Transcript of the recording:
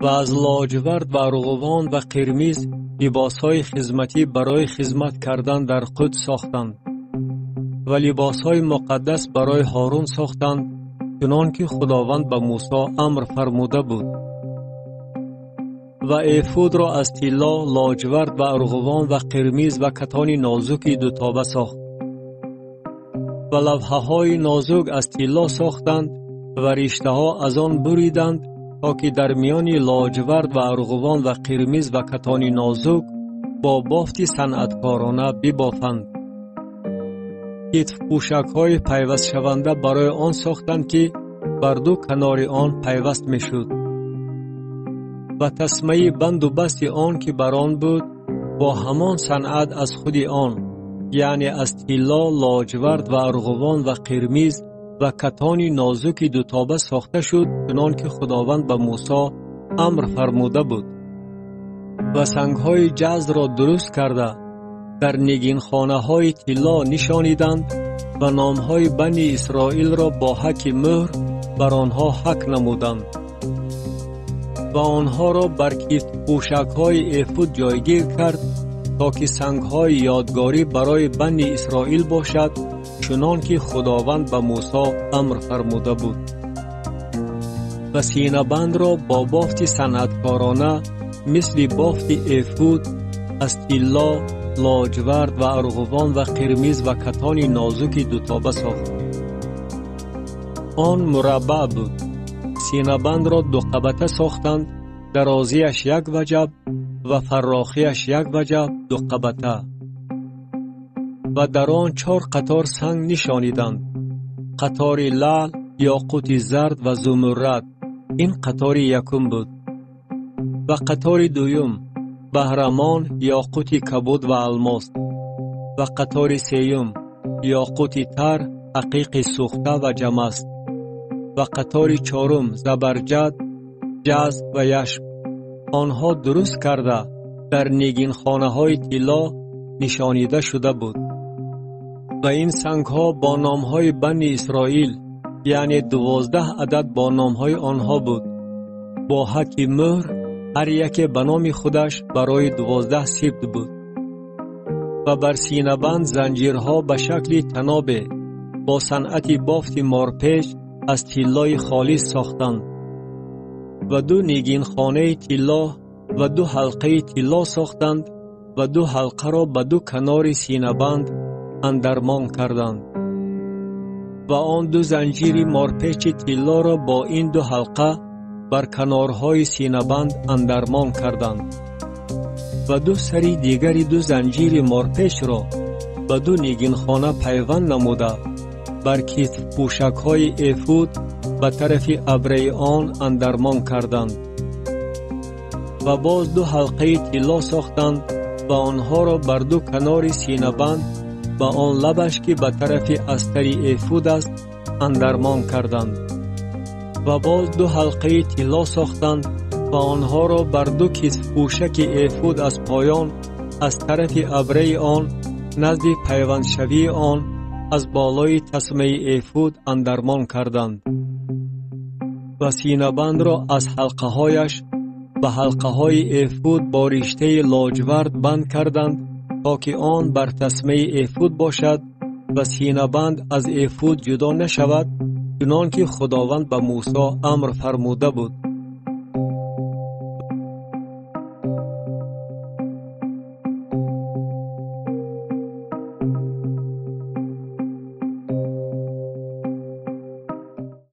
Ва аз лоҷвард ва арғувон ва қирмиз либосҳои хизматӣ барои хизмат кардан дар Қудс сохтанд ва либосҳои муқаддас барои Ҳорун сохтанд, чунон ки Худованд ба Мусо амр фармуда буд. Ва эфудро аз тилло, лоҷвард ва арғувон ва қирмиз ва катони нозуки дутоба сохт. Ва лавҳаҳои нозук аз тилло сохтанд ва риштаҳо аз он буриданд, то ки дар миёни лоҷвард ва арғувон ва қирмиз ва катони нозук бо бофти санъаткорона бибофанд. Китфпӯшакҳои пайвастшаванда барои он сохтанд, ки бар ду канори он пайваст мешуд. Ва тасмаи банду басти он ки бар он буд, бо ҳамон санъат аз худи он, яъне аз тилло, лоҷвард ва арғувон ва қирмиз ва катони нозуки дутоба сохта шуд, чунон ки Худованд ба Мусо амр фармуда буд. Ва сангҳои ҷазро дуруст карда дар нигинхонаҳои тилло нишониданд ва номҳои бани Исроилро бо ҳаки мӯҳр бар онҳо ҳак намуданд. Ва онҳоро бар китфпӯшакҳои эфуд ҷойгир кард, то ки сангҳои ёдгорӣ барои бани Исроил бошад, чунон ки Худованд ба Мусо амр фармуда буд. Ва синабандро бо бофти санъаткорона мисли бофти эфуд аз тилло, лоҷвард ва арғувон ва қирмиз ва катони нозуки дутоба сохт. Он мураббаъ буд. Синабандро дуқабата сохтанд, дарозияш як ваҷаб ва фаррохияш як ваҷаб дуқабата. Ва дар он 4 қатор санг нишониданд: қатори лаъл, ёқути зард ва зумуррад. Ин қатори якум буд. Ва қатори дуюм баҳрамон, ёқути кабуд ва алмос. Ва қатори сеюм ёқути тар, ҳақиқи сӯхта ва ҷамаст. Ва қатори чорум забарҷад, ҷаз ва яшм. Онҳо дуруст карда дар нигинхонаҳои тилло нишонида шуда буд. Ва ин сангҳо бо номҳои бани Исроил, яъне 12 адад бо номҳои онҳо буд. Бо ҳаки мӯҳр ҳар яке ба номи худаш барои 12 сибт буд. Ва бар синабанд занҷирҳо ба шакли танобе бо санъати бофти морпеч аз тиллои холис сохтанд. Ва 2 нигинхонаи тилло ва 2 ҳалқаи тилло сохтанд ва 2 ҳалқаро ба 2 канори синабанд андармон карданд. Ва он 2 занҷири морпечи тиллоро бо ин 2 ҳалқа бар канорҳои синабанд андармон карданд. Ва 2 сари дигари 2 занҷири морпечро ба 2 нигинхона пайванд намуда бар китфпӯшакҳои эфуд ба тарафи абраи он андармон карданд. Ва боз 2 ҳалқаи тилло сохтанд ва онҳоро бар 2 канори синабанд ба он лабаш ки ба тарафи астари эфуд аст андармон карданд. Ва боз 2 ҳалқаи тилло сохтанд ва онҳоро бар 2 китфпӯшаки эфуд аз поён аз тарафи абраи он назди пайвандшавии он аз болои тасмаи эфуд андармон карданд. Ва синабандро аз ҳалқаҳояш ба ҳалқаҳои эфуд бо риштаи лоҷвард банд карданд, то ки он бар тасмаи эфуд бошад ва синабанд аз эфуд ҷудо нашавад, чунон ки Худованд ба Мусо амр фармуда буд.